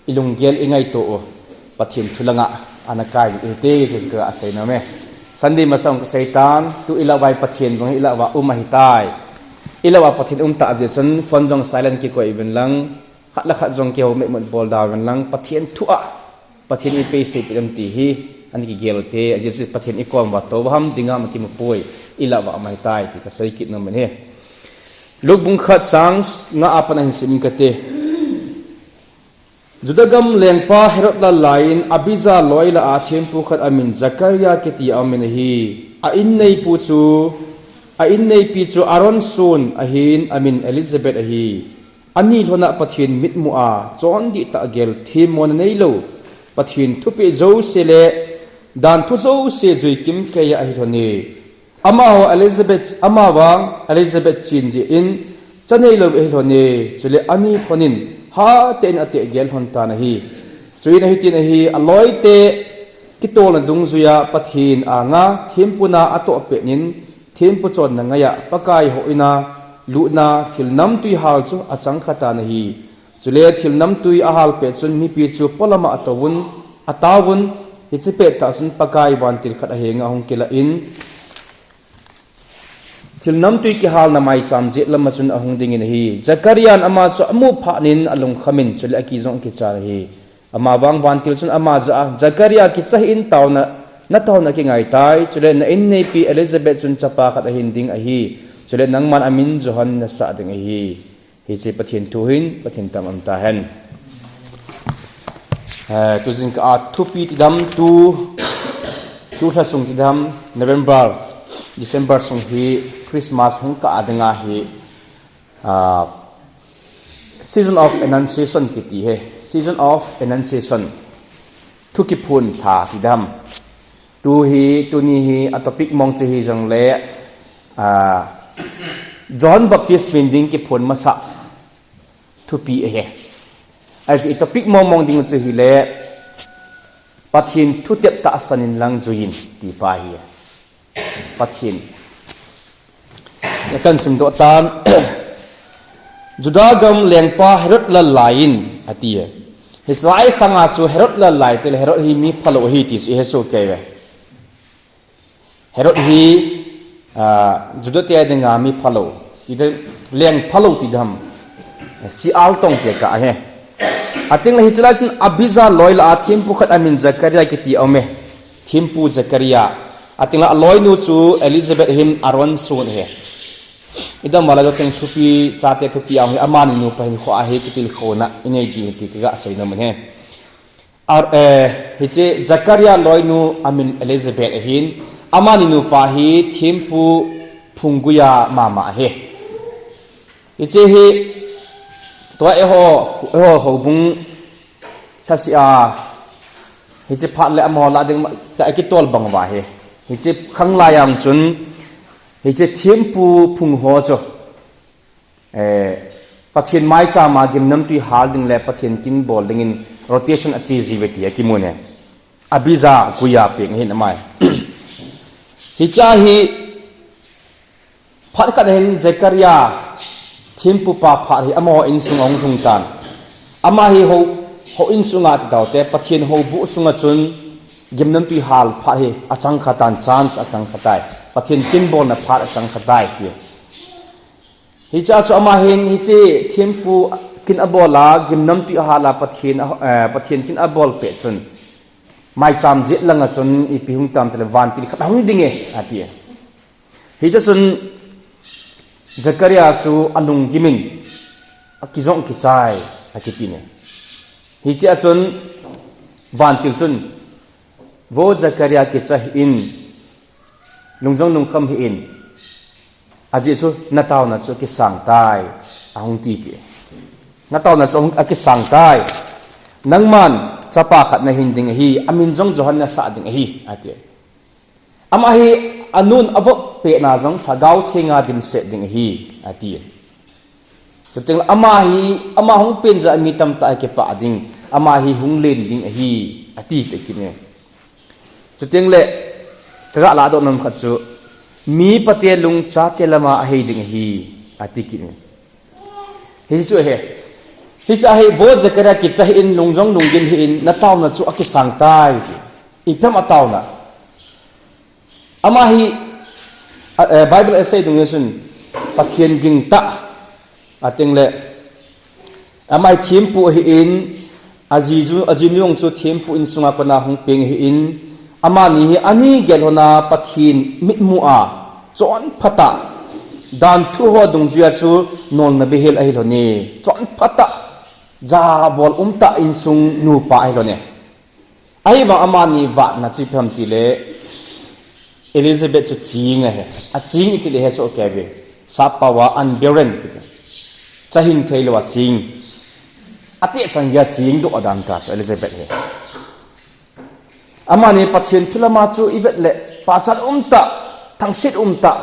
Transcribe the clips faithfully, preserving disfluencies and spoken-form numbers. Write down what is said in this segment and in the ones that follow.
I lunggel i ngaito u, Pathen thu langa ana kai u hite, ti chu ka sei nom e. Sunday masang ka sei tan, tu i lah uva Pathen jong i lah uva um ahitai. I lah uva Pathen um ta jeh chun phone jong silent kikoi uvin lang, khat le khat jong kihou mitmu bol da uvin lang, Pathen thu a, Pathen in ipi asei peh ham ti hi, ana kigel u hite, ajeh chu Pathen i kom uva tou ham ding a ma kimu poi, i lah uva um ahitai, ti ka sei kit nom in ahi. Luke bung khat chang nga a pat a hin sim ing kate. Juda gam lengpa Herod lallai in Abijah loi lah a thempu khat amin Zakaria kiti a um in ahi. A inneipu chu, a inneipi chu Aaron son ahin amin Elizabeth ahi. Ani lhon a Pathen mitmu a chondih tah gel themmona neilou, Pathen thupeh jouse le dan thu jouse jui kimkei a ahi lhon e. Amaho Elizabeth, amavang Elizabeth chin jeh in cha neilou ahi lhon e, chule ani lhon in hatah in ateh gel lhon tan ahi. Chuin ahi tin ahi, aloite kitolna dungjuia Pathen anga thempu na atoh pet in, thempu chonna ngai a Pakai houin a lutna thil namtui hal chu achang kha tan ahi. Chule thil namtui ahal pet chun mipi chu polam a atouvun, ataovun, hiche pettah chun Pakai vantil khat ahenga ahung kilah in, thil namtui kihalna maicham jet lama chun ahung dingin ahi. Zakaria in ama chu amu phat in alungkham in, chule akijong kichan ahi. Amavang vantil chun ama jah a, Zakaria, kicha hih in, taona, na taona kingai tai, chule na inneipi Elizabeth chun chapa khat ahin ding ahi, chule nangman amin Johan nasah ding ahi. Hiche Pathen thu hin, Pathen tam um tahen. Eh, tu jingkah a thupi tidam tu, tu lha sung tidam, November, December sung hi Christmas hung kah a dinga hi, ah, Season of Annunciation kiti ahi, Season of Annunciation. Thu kiphon lha tidam. Tu hi, tuni hi, a topic mong chu hijongle, ah, John Baptist min ding kiphon masah thupi ahi. Ajeh chu i topic mong mong ding chu hile, Pathen thutep tahsan in lang jui in, ti pa hi. Pathen. Kahin simdoh tan, Juda gam lengpa Herod lallai in, ati e. Hiche lai khanga chu Herod lallai tile Herod hi mi phalou ahi ti chu ihe soh kei uve. Herod hi, ah, Juda te dinga mi phalou, ti de, leng phalou tidam, sial tong te kah ahi. Atengle hiche lai chun Abijah loi lah a thempu khat amin Zakaria kiti a um e. Thempu Zakaria. Atengle aloinu chu Elizabeth ahin Aaron son ahi. Idam vala jo teng thupi, chate thupi a um hi amani nupa hinkho a hi kitilkhouna inei ding ti kaga sei nom in ahi. Ar, eh, hiche Zakaria loinu amin Elizabeth ahin, amani nupa hi thempu phungguia mama ahi. Hiche hi, tua eiho, eiho houbung lhasih a, hiche phat le amaho lah ding ma, ta kitol bang uva ahi. Hiche khanglai a chun, hiche thempu phung ho chu, eh, Pathen maicham a gimnamtui hal ding le Pathen kin bol dingin rotation ache jiuve ti akimun e. Abijah guia peng ahin amai. Hiche hi phat khat ahin Zakaria thempu pa phat hi amaho insung ahung lhung tan. Ama hi hou, hou insunga ti taute, Pathen houbuh sunga chun gimnamtui hal phat hi achang kha tan, chance achang kha tai. Pathen kin bolna phat achang kha tai ti. Hiche a chu ama hin hiche thempu kin abol a, gimnamtui ahal a Pathen a, eh, Pathen kin abol pet chun, maicham jet langa chun ipi hung tam tile vantil khat ahung ding e, ati e. Hiche chun Zakaria chu alunggim in, akijong kichai, akiti e. Hiche a chun vantil chun, Vo Zakaria, kicha hih in, lungjong lungkham hih in, ajeh chu na taona chu akisang tai, ahung tipeh. Na taona chu ahung, akisang tai. Nangman chapa khat nahin ding ahi, amin jong Johan nasah ding ahi, ati. Ama hi anun avop pehna jong Lhagao Thenga dimset ding ahi, ati. Chuteng le ama hi, ama hung pen jeh a mi tamtah hi kipah ding, ama hi hung len ding ahi, ati peh kit e. Chuteng le, kaga ladoh nom khat chu, mipa te lung chate lama ahei ding ahi, ati kit e. Hichu ahi, Hiche hi vo Zechariah kicha hih in, lung jong lunggim hih in, nataona chu akisang tai. Ipi ham ataona. Ama hi, a, eh, Bible asei dungin chun, Pathen gingtah, ating le, ama hi thempu ahin, ajinu, ajinu jong chu thempu insunga kona hung peng ahin, amani hi ani gel lhona Pathen mitmu a, chonphatah, danthu ho dungjuia chu nolna beihel ahi lhon e, chonphatah, jabol umtah insung nupa ahi lhon e. Ahivang amani vatna chu ipi ham tile, Elizabeth chu ching ahi. Aching iti le hesoh kei ve. Sappao a unbarren kiti. Cha hing thei lou a ching. Ateh chan geiya ching doh adan ta chu Elizabeth hi. Amani Pathen thu lama chu ivet le pachat umtah, thangsit umtah,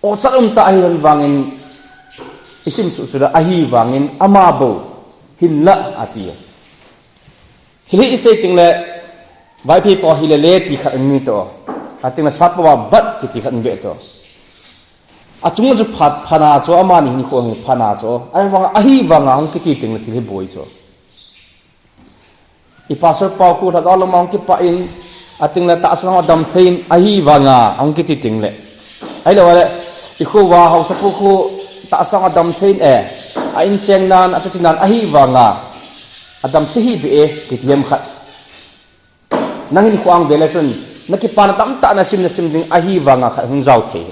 ochat umtah ahi lhon vangin isim suh suh le ahivangin ama bou hinlah ati. Thil hi isei teng le, Vaiphei pao hi le le ti khat um ni to. Ating le sappao a but kiti khat um ve to. Achung chu phat phana chu amani hin khu hi phana chu. Ahivang, ahivanga hung kiti teng le thil hi boi chu. I pastor pao khu lhagao lama hung kipah in, ating le tahsa lama dam thei in, ahivanga hung kiti teng le. Ahilou le, i khu va haosapu khu tahsa lama dam thei in e. A in cheng nan, achuti nan, ahivanga. Adam thei hih beh e, kiti ham khat. Nang hin khu ang ve le chun, na kipana tamtah na sim na sim ding ahivanga khat hung jao thei.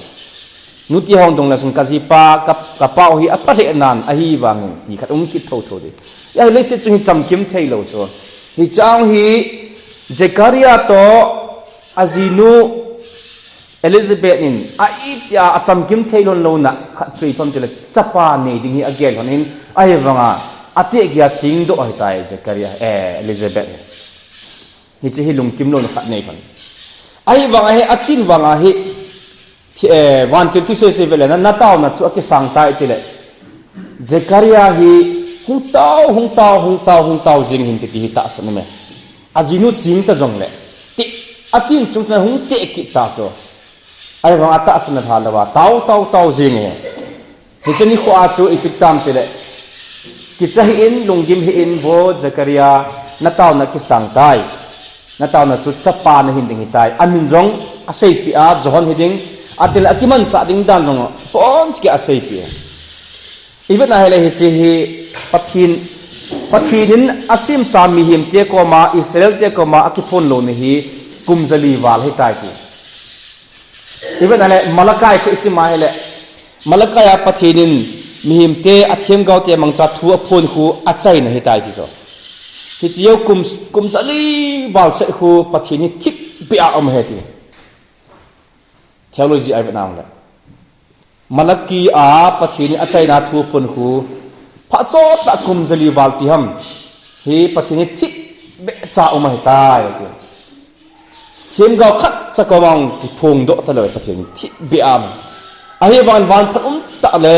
Nuti hung dong le chun ka jipa, ka, ka pau hi apha lheh nan ahivangin, ti khat um kit thotho ding. Ahile leiset chung hi chamkim thei lou chu. Hiche hi Zechariah toh ajinu Elizabeth in a itia achamkim thei lhon louna khat chu ipi ham tile chapa nei ding hi agel lhon in ahivanga ateh geiya ching doh ahitai Zechariah, eh, Elizabeth hi. Hiche hi lungkim louna khat nei lhon. Ahivanga hi, achen vanga hi, thi-, eh, vantil thu seisei ve le na, nataona chu akisang tai tile. Zechariah hi hung tao, hung tao, hung tao, hung tao jing hin ti, ti hi tahsan um e. Ajinu ching ta jong le. Ti, achen chung chun hung teh kit ta chu. Ahivang atahsan a lha lou a, tao, tao, tao jing e. Hiche nikho a chu ipi ti ham tile. Kicha hih in, lunggim hih in, vo Zechariah, nataona kisang tai. Nataona chu chapa nahin ding ahitai. Amin jong aseipeh a, John hiding. Atile akimanchah ding dan jong, ponchki aseipeh. Ivet na hile hiche hi Pathen, Pathen in asemsa mihemte koma, Israelte koma akiphon louna hi kum jali val ahitai ti. Ivet na le Malachi khu isim a hile. Malachi a Pathen in mihemte athemgaote mangcha thu aphon khu achaina ahitai ti chu. Hiche jou kum, kum jali val seh khu Pathen hi thipbeh a um ahi ti. Theology a ivet na le. Malachi a Pathen in achaina thu aphon khu phat chomtah kum jali val ti ham. Hi Pathen hi thipbeh cha um ahitai ti. Themgao khat cha koma kiphong doh talou Pathen thipbeh a um. Ahivangin van phat umtah le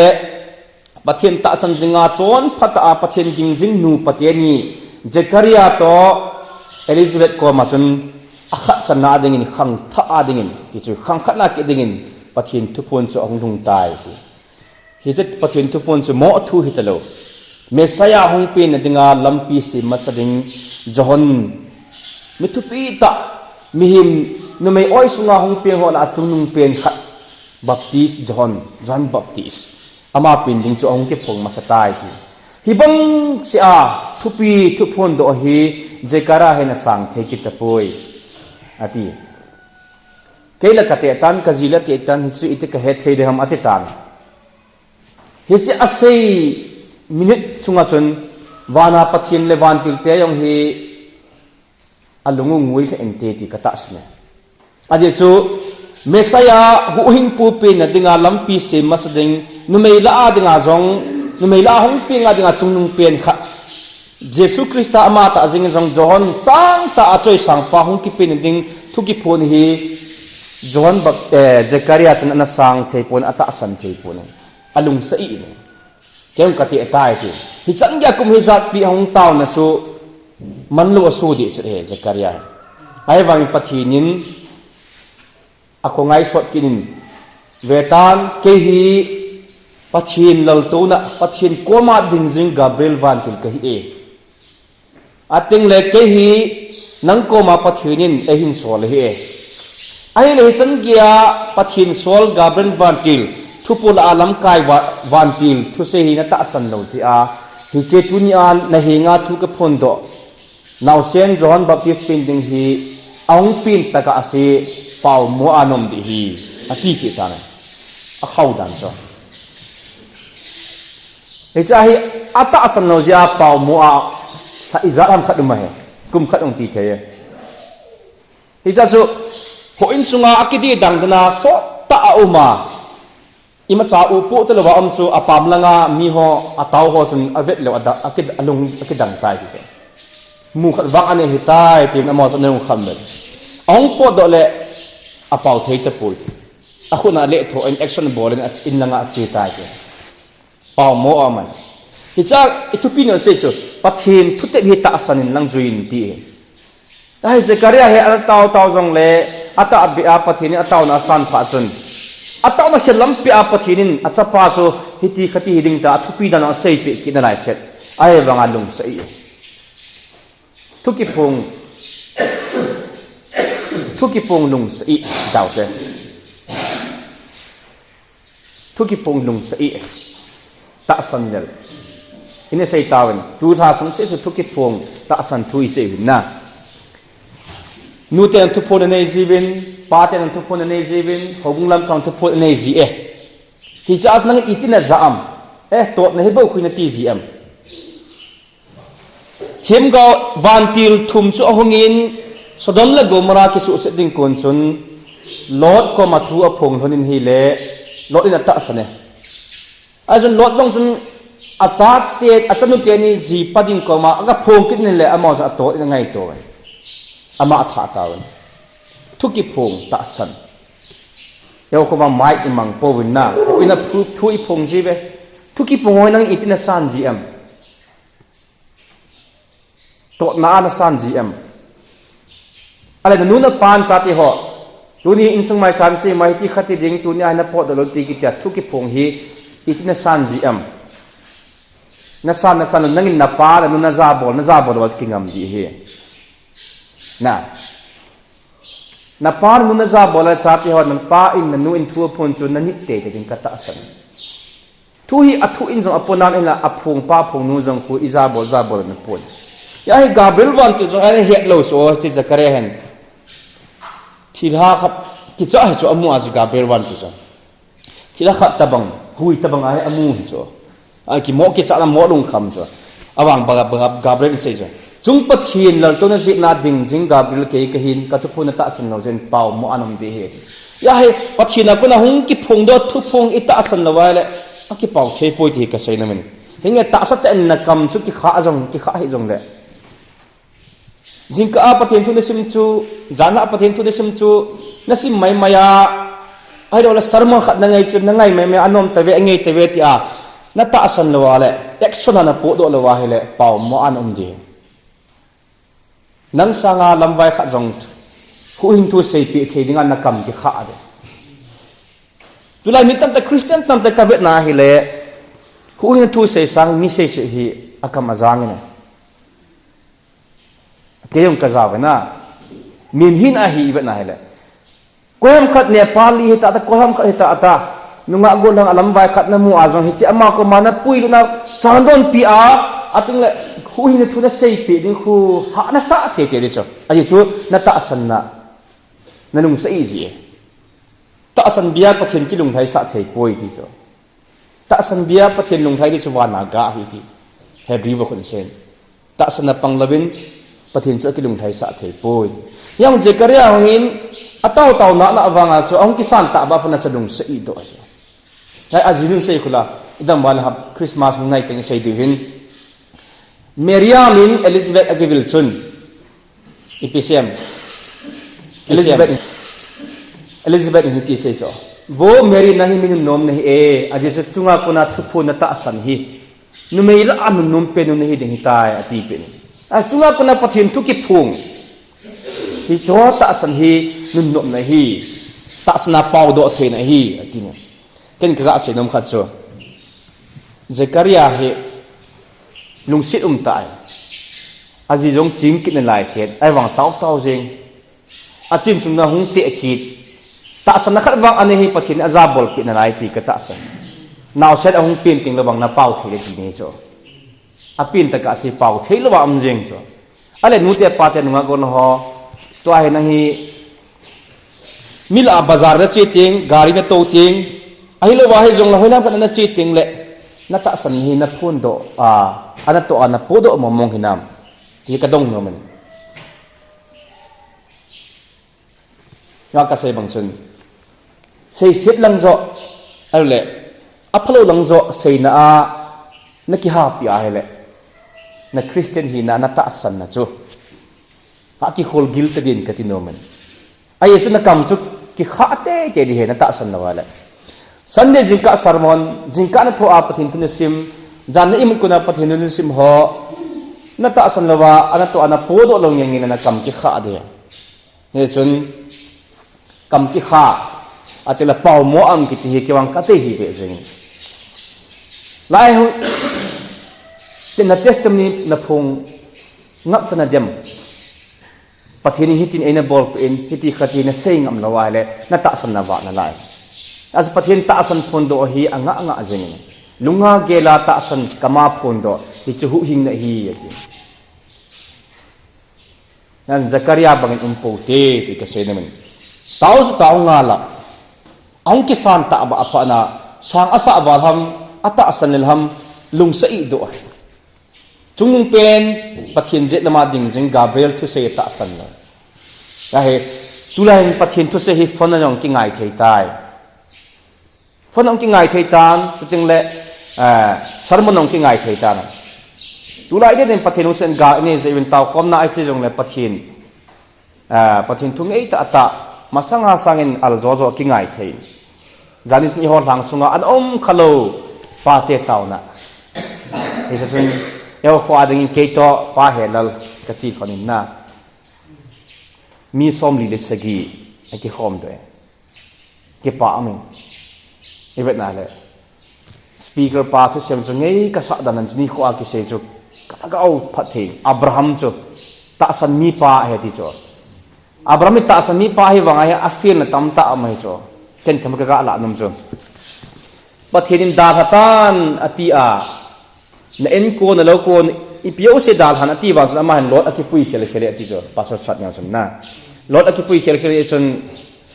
Pathen tahsan jinga chonphatah a Pathen ging jing nupa teni Zechariah toh Elizabeth koma chun akhat channa dingin khangthah a dingin, ti chu khangkhatna kit dingin Pathen thuphon chu ahung lhung tai ti. Hiche Pathen thuphon chu moh thu hitalou. Messiah hung penna dinga lampi sem masa ding John mi thupi tah mihem numei oi sunga hung peng ho lah a chungnung pen khat Baptist John, John Baptist. Ama pen ding chu ahung kiphong masa tai ti. Hibang seh a thupi thuphon doh hi Zechariah hin asang thei kit tapoi. Ati. Kei la kateh tan, kaji la ateh tan, hichu iti kahet thei ding ham ati tan. Hiche asei minute sunga chun vana Pathen le vantilte jong hi alung u ngui lheh inte ti katahsan e. Ajeh chu Messiah huhhingpu penna dinga lampi sem masa ding, numei lah a dinga jong, numei lah a hung penna dinga chungnung pen khat. Jesu Christa ama tah jingin jong John sangtah a choisangpa hung kipenna ding thu kiphon hi John Bap-, eh, Zechariah chun ana sang thei pon, atahsan thei pon. Alungsa in. Kei jong kateh tai ti. Hichan geiya kum hijatpi hung taona chu manlou aso deh chu ahi Zechariah. Ahivangin Pathen in akhongai sot kit in, vetan kei hi Pathen laltouna, Pathen koma ding jing Gabriel vantil kahi e. Atengle kei hi nang koma Pathen in eihin sol ahi e. Ahile hichan geiya Pathen sol Gabriel vantil, thuphon a lamkai va-, vantil thusei hi natahsan lou jeh a, hiche tunia nahenga thu kaphondoh, naosen Johan Baptist pen ding hi ahung pen tah a ase, paomo a naum ding ahi, atipeh tan ahi. Akhao dan chu. Hiche hi atahsan lou jeh a paomo a, ijat ham khat um ahi. Kum khat hung ti thei e. Hiche chu, houin sunga akidang dan a sottah a um a, imacha upoh talouva um chu apam langa miho, atao ho chun avet leu a, aki, alung akidang tai ti chu. Mu khat vang anei hitai tin amaho chu ana lungkham uvin. Ahung potdoh le apao thei tapoi ti. Akhut a aletho in action abol in, in langa ache tai ti. Paomo a um ahi. Hiche a ithupi nom sei chu, Pathen thutep hi tahsan in lang jui in ti ahi. Ahi, Zechariah hi ana tao tao jongle, atahbeh a Pathen in ataona asan phat chun, ataona khe lampi a Pathen in achapa chu hiti khati hiding tia athupi dan aseipeh kit nalai set. Ahivanga lungsa e. Thu kiphong, thu kiphong lungsa e, taute. Thu kiphong lungsa e. Tahsan lel. Ina sei tauvin, tulha sung seh seh thu kiphong tahsan thu isei uvin na. Nuten thuphon anei jiuvin, paten thuphon anei jiuvin, houbung lamkang thuphon anei ji e. Hiche a nang itina ja am? Eh, totna hi bou khui nati ji am? Themgao vantil thum chu ahungin, Sodom le Gomorrah kisuhset ding kon chun, Lot koma thu aphong lhonin ahile, Lot in atahsan e. Ahin Lot jong chun achate, achanu teni jipa ding koma aga phong kit in le, amaho jong atot in angaito e. Ama athah tauvin. Thu kiphong tahsan. Eiho koma mai imang pouvin na. Ina thu, thu iphong ji uve. Thu kiphong ho nang itina san ji am? Totna a nasan ji am? Ahile nanu napa nachate ho, tuni insung maicham sei mai, hiti khati ding, tunia hi napotdoh lou ti kitia thu kiphong hi iti nasan ji am? Nasan, nasan lou, nangin napa, nanu najabol, najabol lou a kingam ding ahi. Na. Napa, nanu najabol a chate ho, napa in, nanu in thu aphon chu nanit teitei ding katahsan. Thu hi athu in jong apon nan in la, aphongpa aphongnu jong khu ijabol, jabol na pon. Ahi, Gabriel vantil jong ana het lou chu, hiche Zechariah hin. Thilha khat kicha hi chu amu a chu Gabriel vantil jong. Thilha khat tabang, hui tabang ahi amu hi chu. Akimo kichana mo lungkham chu. Avang ba, ba, Gabriel in asei chu. Chung Pathen laltouna jeh a ding jing Gabriel kei kahin, kathuphon natahsan lou jeh in paomo a naum ding ahi. Ahi, Pathen a kona hung kiphongdoh thuphong itahsan lou ahile, akipao thei poi ti hi kasei nom in. Hinge tahsa tah in nakam chu kikha jong, kikha hih jongle. Jingkah a Pathen thu nasim chu, jan a Pathen thu nasim chu, nasim maimai a, ahilou le sermon khat nangai chu, nangai maimai a, anom tave, angai tave tia natahsan lou ahile, action a napotdoh lou ahile, paomo a naum ding. Nang sanga lamvai khat jong huhhing thu seipeh thei dinga nakam kikha ding. Tulai mi tamtah, Christian tamtah kavetna ahile, huhhing thu sei sang mi seisei hi akam ajang in. Kei jong kajao ve na. Mihem hina hi ivetna ahile. Koiham khat Nepali hita ta, koiham khat hita ta. Nungah gollhang a lamvai khat namu a jong hiche ama koma napuilut na, chandonpi a, atengle huhhing thu naseipeh ding khu hah nasah teitei ding chu. Ajeh chu natahsan na, nalungsa e ji e. Tahsan bia Pathen kilunglhaisah thei poi ti chu. Tahsan bia Pathen lunglhai ding chu vana ga ahi ti Hebrew va khun asei. Tahsan na pang louvin Pathen chu akilunglhaisah thei poi. Hijong Zechariah hin atao tao na na vanga chu ahung kisan tah ba phat na chu lungsa e doh ahi. Hei, ajinun sei khu la, idam vale hap Christmas hung nai teng sei diu hin. Miriam in Elizabeth akivil chun. Ipi asei em? Elizabeth. Elizabeth in hiti asei chu. Vo Mary, nang hi mi nunnom nahi e, ajeh chu chunga kona thuphon natahsan hi. Numei lah a nunnom pen nu nahi ding ahitai, ati pen. Achunga kona Pathen thu kiphong. Hiche tahsan hi nunnom na ahi. Tahsan a paodoh theina ahi, ati ne. Ken kaga sei nom khat chu. Zechariah hi lungset um tah ahi. Aji jong ching kit nalai set, ahivang taotao jeng. Achin chun ahung teh kit. Tahsanna khat vang anei hi Pathen in ajabolpeh nalai ti katahsan. Naosen ahung pen tenglou vang napao thei le ti nei chu. Apen tah a asei pao theilou a um jeng chu. Ale nute pate nunga gon ho. Tua hi nang hi mi lah a bazar nache teng, gari natou teng, ahilouva hijongle hoilam khat nache teng le, natahsan hi naphondoh a, anatoh a napodoh mongmong hinam? Ti kadong nom in. Nga kasei bang chun, seiset lang joh, ahile, aphalou lang joh seina a nakihapi ahile, na Christian hina, natahsanna chu akikhol gil tadin kati nom in. Ahi chu nakam chu kikhah teitei ding ahi, natahsan lou ahile. Sunday jingkah sermon, jingkah nathoh a Pathen thu nasim, jan na imut kon a Pathen thu nasim ho, natahsan louva, anatoh a napodoh lou ngen ngen a nakam kikhah ding ahi. Hichun, kam kikhah, atile paomo a um kiti hi kivang katei hi ve jeng in. Lai hu, tin na testimony naphong ngap chana dem. Pathen in hitin eina bolpeh in, hiti khat hi nasei ngam lou ahile, natahsan navah nalai. Achu Pathen tahsan phondoh hi angah ngah jeng in. Lunga gel a tahsan kama phondoh, hichu huhhingna ahi, ati. Nan Zechariah bangin um poute, ti kasei nom in. Tao chu tao ngal a. Ahung kisan tah bah a phatna, sang asah val ham, atahsan lel ham, lungsa ihdoh ahi. Chungnung pen, Pathen jet lama ding jing Gabriel thusei tahsan lou. Ahi, tulai hin Pathen thusei hi phone a jong kingai thei tai. Phone a hung kingai thei tan, chuteng le, eh, sermon a hung kingai thei tan. Tulai ding in Pathen lungset in ga inei jeh uvin taokhomna ahi jongle Pathen, eh, Pathen thu ngei tah tah, masanga sangin al jo jo kingai thei. Jani chun eiho lhang sunga ana um khalou pate taona. Hiche chun, eiho kho a dingin kei toh Pa Helal kache lhon in na. Mi somli le sagi akikhom doh e. Kipa aum in. Ivet na le. Speaker pa thusei chu ngei kasah dan in chu nikho a kisei chu ka, ka au phat thei. Abraham chu tahsan mipa ahi ti chu. Abraham hi tahsan mipa ahi vang ahi, afail na tamtah aum ahi chu. Ken themkhat kaga lah nom chu. Pathen in dalha tan ati a. Na enkol, na loukol, ipi jouse dalhan ati vang chun amahin Lot akipui khelkhel e ati chu, Pastor Chatneo chun na. Lot akipui khelkhel e chun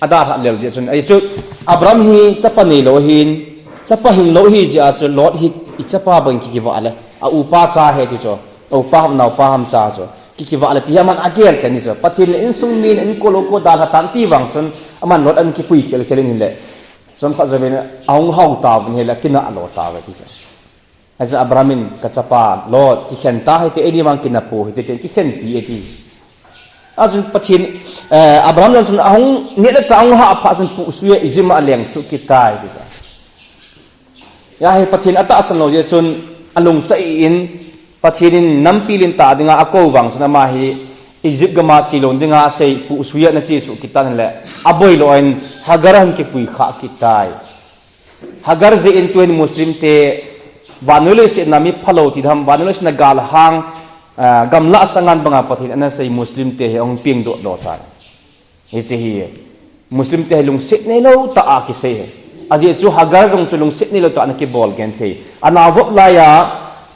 adalha lel jeh chun, ahi chu Abraham hi chapa neilou ahin, chapa hinglou ahi jeh a chu Lot hi ichapa bang kikivah le, a upa cha ahi ati chu, a upa ham naopa ham cha chu, kikivah le, ipi ham aman agel kei ni chu, Pathen in insung mi, na enkol loukol dalha tan ati vang chun, aman Lot ana kipui khelkhel in ahile, chomkhat jouvin ahung hao tauvin ahile, akinah lo tauve ati chu. Achu Abraham in, "Kachapa Lot, kikhen tahite, eini vang kinapo hite," tin kikhenpi e ati. Achun Pathen, eh, Abraham jong chun ahung, neh le chah ahung hah phat chun puhsuiya Egypt a aleng suh kit tai ati. Hia hi Pathen atahsan lou jeh chun alungsa in, Pathen in nampi lentah dinga akou vang chun ama hi Egypt gam a chelou dinga asei puhsuiya ana che suh kit tan le, aboi lou in Hagar ahin kipui khah kit tai. Hagar jeh in tuhin Muslim te vannoi leiset a mi phalou ti ding ham, vannoi leiset a galhang, ah, gamlah sangan banga Pathen ana sei Muslim te hi ahung pengdoh lou tai. Hiche hi Muslim te hi lungset neilou tah a kisei ahi. Ajeh chu Hagar jong chu lungset neilou tah a ana kibol genthei. Anao vop laiya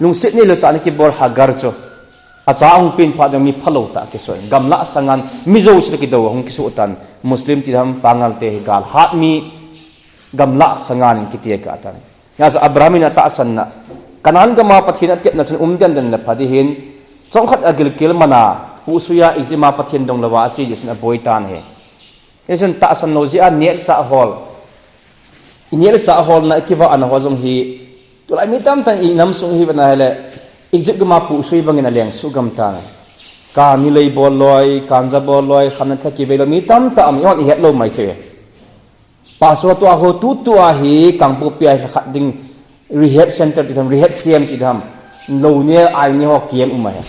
lungset neilou tah a ana kibol Hagar chu. Acha ahung pen phat jong mi phalou tah a kisoh. Gamlah sangan mi jouse toh kidou ahung kisoh tan. Muslim ti ding ham, Pangal te hi galhat mi gamlah sangan in kiti kha tan. Hijeh a chu Abraham in atahsan na, Canaan gam a Pathen atepna chun um denden le pha ding ahin, chomkhat agilkel man a, puhsuiya Egypt a Pathen dong louva ache jeh chun aboi tan ahi. Hichun tahsan lou jeh a neh le chah hol. Ineh le chah holna, ikivahna ho jong hi, tulai mi tamtah in inam sung hi vena ahile, Egypt gam a puhsui bangin aleng suh gam tan ahi. Kani lei bol loi, kanja bol loi, khamna thei kivei loi, mi tamtah aum, ihon ihet lou mai thei. Pastor tua ho tutua hi Kangpokpi a hi khat ding rehab center ti ding ham, rehab camp ti ding ham, lou ne ai ne ho camp um ahi.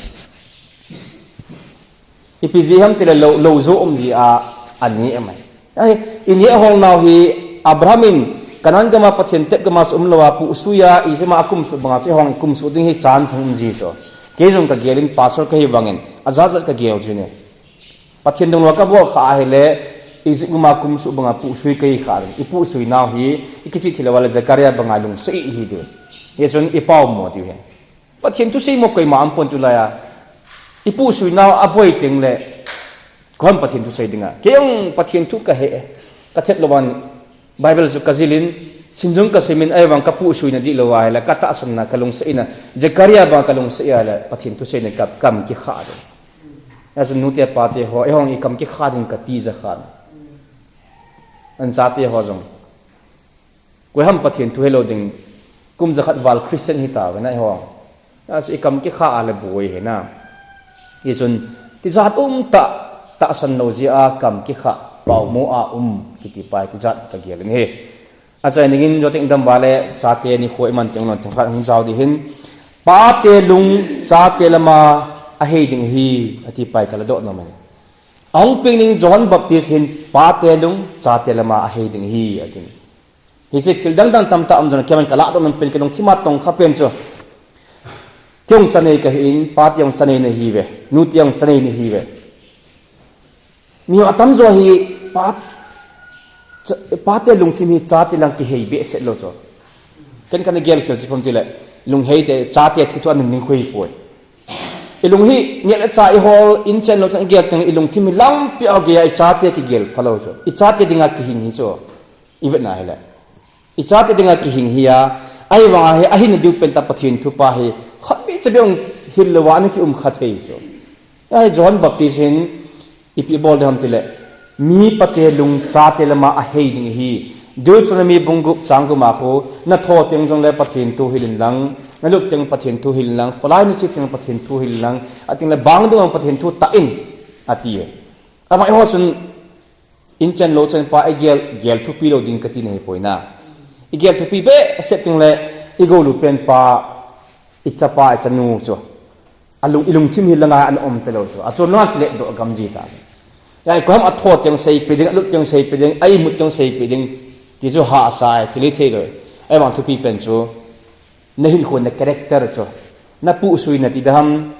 Ipi jeh ham tile lou, lou jo um jeh a, aneh um ahi. Ahi, ineh hol nau hi Abraham in Kanan gama Pathen tep gama chu umlou a puhsui a, Egypt a akumsuh banga chu eihon ikumsuh ding hi chance hung um ji chu. Kei jong kagel in pastor kahi vangin, ajat jat kagel jin e. Pathen dungjuia kabol kha ahile, Egypt gama kumsuh banga puhsui kahi kha ding. Ipuhsui nau hi, ikichih thei lou a le Zechariah banga lungset ihi diu. Hichun ipaomo diu ahi. Pathen thu seimo koima aumpon tulai a. Ipuhsui nau aboi teng le, koiham Pathen thu sei dinga. Kei jong Pathen thu kahe e. Kathet lou vangin Bible chu kajil in, sin jong kasim in, ahivang kapuhsuina dihlou ahile, katahsanna kalungset ina, Zechariah banga kalungset ahile, Pathen thu seina ka, kam kikha ding. Ahin nute pate ho, eihon ikam kikha ding katija khan. Anchate ho jong. Koiham Pathen thu helou ding, kum jakhat val Christian hitauvin eiho. Ahin ikam kikha a le boi hina. Hichun, tijat umtah, tahsan lou jeh a kam kikha, paomo a um, kiti pa hi tijat kagel in ahi. Achai ningin joting dam vale, chate nikho iman teng lon themkhat hung jao ding ahin. Pate lung, chate lama ahei ding ahi, ati pa hi kaladoh nom e. Ahung peng ding John Baptist hin, pate lung, chate lama ahei ding ahi, ati. Hiche thil dangdang tamtah um jong, keiman kaladoh nom pen, kalungthim a tongkha pen chu. Kei jong chanei kahin, pate jong chanei nahiuve, nute jong chanei nahiuve. Mi atamjo hi pa, cha, pate lungthim hi chate lang kihei behseh lou chu. Ken kana gel khel chu ipi ham itile, lunghei te chate thuthu anun ning khoi poi. Ilung hi, neh le chah ihol, in chen lou chun igel teng, ilungthim hi lampi a gei a ichate kigel phalou chu. Ichate dinga kihing hi chu. Ivet na hile. Ichate dinga kihing hi a, ahivanga hi, ahin diu pen tah Pathen thu pa hi, khat mi cha beh hil lou a ana kium kha thei chu. Ahi John Baptist hin, ipi bol ding ham itile, mi pate lung chate lama ahei ding ahi. Deuteronomy bung gup chang gup a khu, natho teng jongle Pathen thu hil in lang, nalup teng Pathen thu hil in lang, kholai nache teng Pathen thu hil in lang, ating le bang ding Pathen thu tah in, ati e. Ahivang eiho chun, in chen lou chen pa igel, gel thupi lou ding kati nahi poi na. Igel thupi behseh teng le, igolu pen pa, ichapa, ichanu chu. Alung, ilungthim hi langa ana um talou chu. Achom langa kile doh gam ji ta. Ahi koiham atho teng seipeh ding, alup teng seipeh ding, aimut teng seipeh ding. Ti chu hahsa e, thil hithei lou. Ahivang thupi pen chu. Nahinkho na character chu. Napuhsuina ti dam.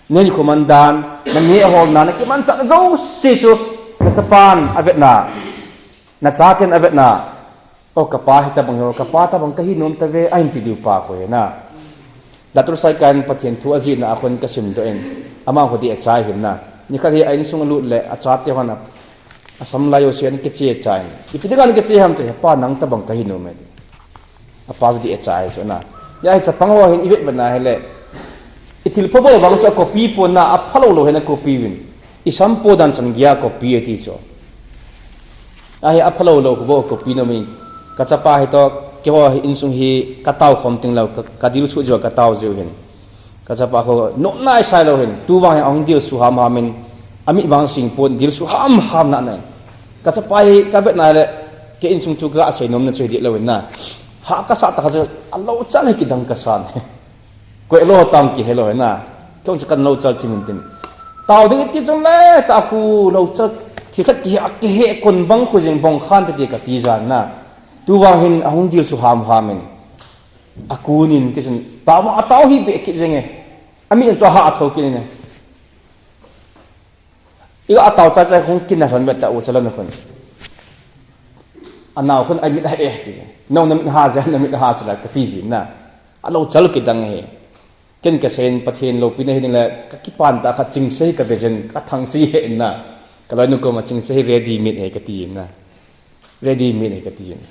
Nahinkho man dan, naneh holna, nakimanchahna jouse chu. Nachapan avetna. Nachaten avetna. O kapa hitobang hi, o kapa tobang kahi nom tave, ahin ti diu pa khu hina. Doctor Saikan Pathen thu ajihna a khun kasim doh in, ama khu dih achai hina. Nikhat hi a insung alut le, achate hon a, asam lai jouse ana kiche chai. Ipi dinga ana kiche ham itile, pa nang tobang kahi nom e. Apa chu dih achai chu na. Ahi chapang ho hin ivet vet na hile. Ithilpha bol vang chu acopy pon na, aphalou lou hin acopy uvin. Isam po dan chan geiya copy ati chu. Ahi aphalou lou khu bou copy nom in. Kachapa hi toh, keiho hi insung hi katao khom teng lou, ka, kadilsu jiu katao jiu hin. Kachapa khu nom nai sai lou hin. Tuvang hi ahung dilsu hamham in. Amit vang sing pon dilsu hamham na nai. Kachapa hi kavet na le, kei insung chu kasei nom na chu hi dih lou hin na. Ha kasah tah khat chu alou chal hi kidang kasa na. Koi lou tam kihe lou na. Kei chu kan lou chal thim in tin. Tao ding iti chun le, ta khu lou chal thil khat kihe, kihe kon bang khu jing bong khan te ti kati jan na. Tuvang hin ahung dilsu hamham in. Akun in ti chun, tao, atao hi beh kit jeng e. Amit chu ha atho kit in e. Iga atao chai chai khun kin na lhon vet ta u chalon khun. Anao khun amit ha e ti. Nang namit ha ja, namit ha sala kati ji na. Alou chal kidang he. Ken kasei in Pathen loupina hi ding le kakipan tah khat chingse hi kave jin kathangse hi in na. Kaloinu koma chingse hi ready made he kati in na. Ready made he kati in.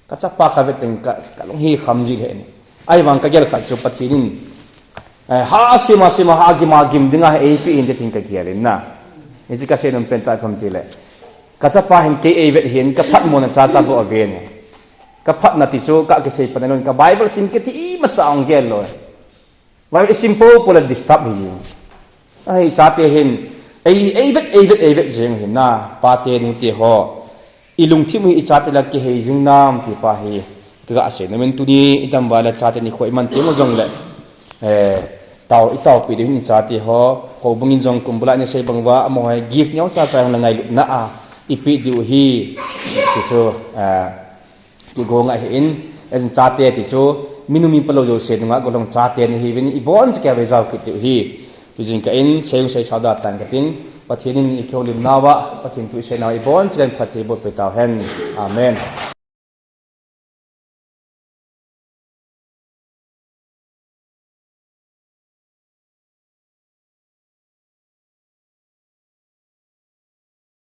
Kachapa kavet teng ka, kalung hi kham ji le ni. Ahivang kagel khat chu Pathen in, eh, ha sima sima ha gima gim dinga eipeh in te tin kagel in na. Hiche kasei nom pen tah ipi ham itile. Kachapa hin kei eivet hin kaphatmo na cha cha bou ave ni. Kaphatna ti chu kakisei pan lou in ka Bible sim kiti imacha ahung gel lou. Vai i simple pole disturb hi jing. Ahi, ichate hin, ei, eivet, eivet, eivet jing hin na, pate nute ho. Ilungthim hi ichate lah kihei jing nam ti pa hi. Kaga sei nom in tuni, idam val a chate nikho iman teng jongle. Eh, tao, itaopi diu hin ichate ho. Houbung in jong kumbulai nasei bang uva, amaho hi gift neocha cha hung le ngailutna a. Ipe diu hi. Ti chu, eh, Kigong ahin, ejin chate ti chu, minu mipa lou jouse nunga golhang chate nahiuvin, ibon chakei a vei jao kit diu ahi. Tujin ka in, seiyung seisao da tan kating, Pathen in ikihoulimnauva, Pathen thu iseinauva, ibon chakei in phatthei boh peh tauhen. Amen.